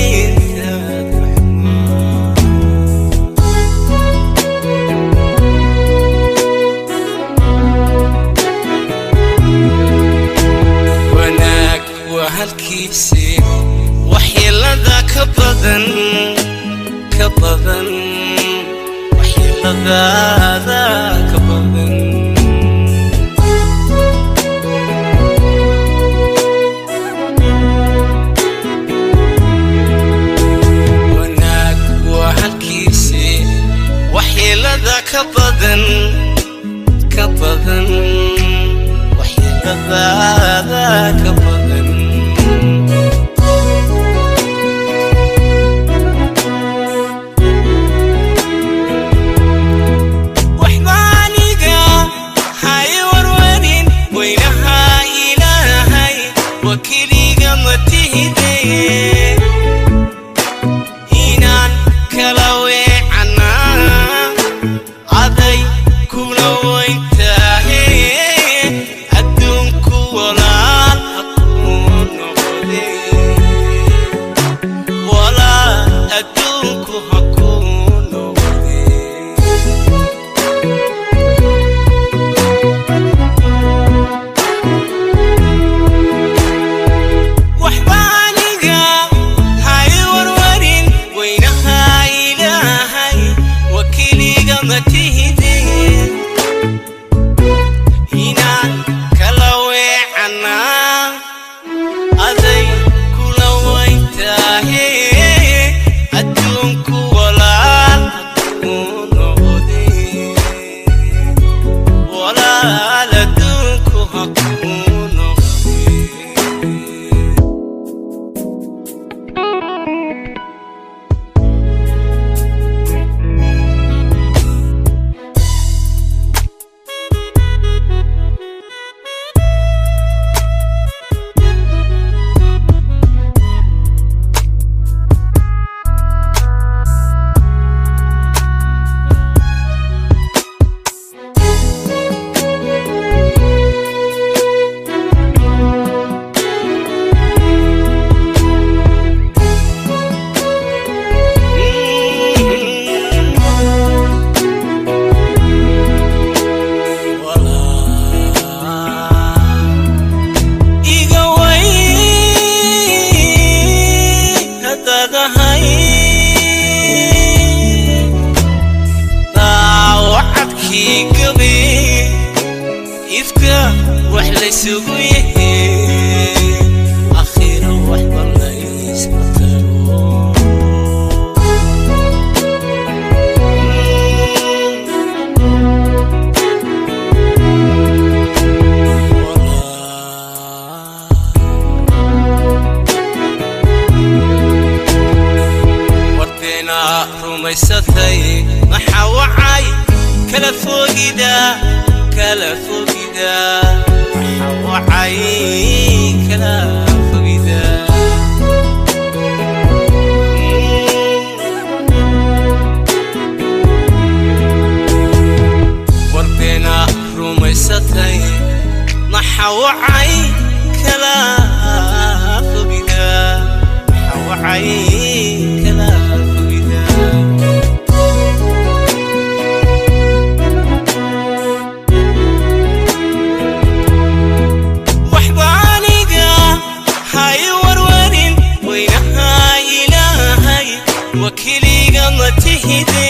Intaad xumaa. Wanaag waa halkiisi, waxyeelada ka badan, ka badan, waxyeeladaada ka badan. Wanaag waa halkiisi, waxyeelada ka badan, ka badan, waxyeeladaada ka badan. Waxba aniga hay warwarin, weynaha Ilaahay wakiiliga ma tihide. Inaan kala weecanaa aday kula weyntaahe, adduunku walaal hakuu noqde, walaal adduunku hakuu noqde. Waxba aniga hay warwarin, weynaha Ilaahay wakiiliga ma tihide. Inaan kala weecanaa aday kula weyntaahe, adduunku walaal hakuu noqde, walaal adduunku hakuu noqde. Iga way haddaad ahay daawacadkii gabe, ifka wax laysugu yahe, akhiiro waxba laysma taro. Wardeena rumaysatay, maxaa wacay kala fogida, kala fogida? Maxaa wacay kala fogida? Wardeena rumaysatay, maxaa wacay kala fogida? Maxaa wacay kala fogida? Waxba aniga hay warwarin, weynaha Ilaahay wakiiliga ma tihide.